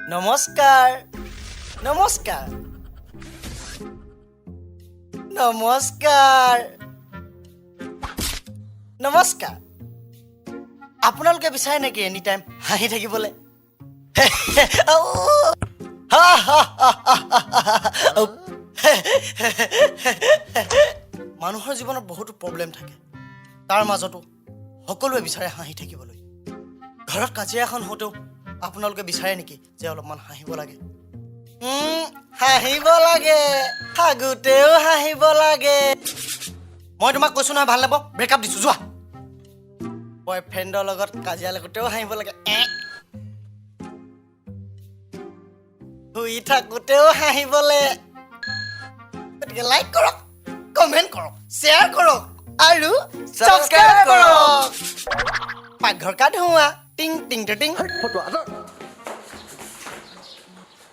নমস্কাৰ, নমস্কাৰ, নমস্কাৰ, নমস্কাৰ। আপোনালোকে বিচাৰে নেকি এনি টাইম হাঁহি থাকিবলৈ? ঔ! হা, হা, হা, হা, হা, হা। মানুহৰ জীৱনত বহুতো প্ৰব্লেম থাকে। তাৰ মাজতো সকলোৱে বিচাৰে হাঁহি থাকিবলৈ। ঘৰত কাজিয়া এখন হওঁতেও আপোনালোকে বিচাৰে নেকি যে অলপমান হাঁহিব লাগে? হাঁহিব লাগে, হাগোতেও হাঁহিব লাগে। মই তোমাক কৈছো নহয়, ভাল নাপাওঁ, ব্ৰেকআপ দিছো, যোৱা। বয়ফ্ৰেণ্ডৰ লগত কাজিয়া লাগোতেও হাঁহিব লাগে, এ। শুই থাকোতেও হাঁহিবলে। গতিকে লাইক কৰক, কমেণ্ট কৰক, শ্বেয়াৰ কৰক আৰু ছাবস্ক্ৰাইব কৰক। পাকঘৰ কা ধোঁৱা, টিং টিং টিং। ফটোৱা।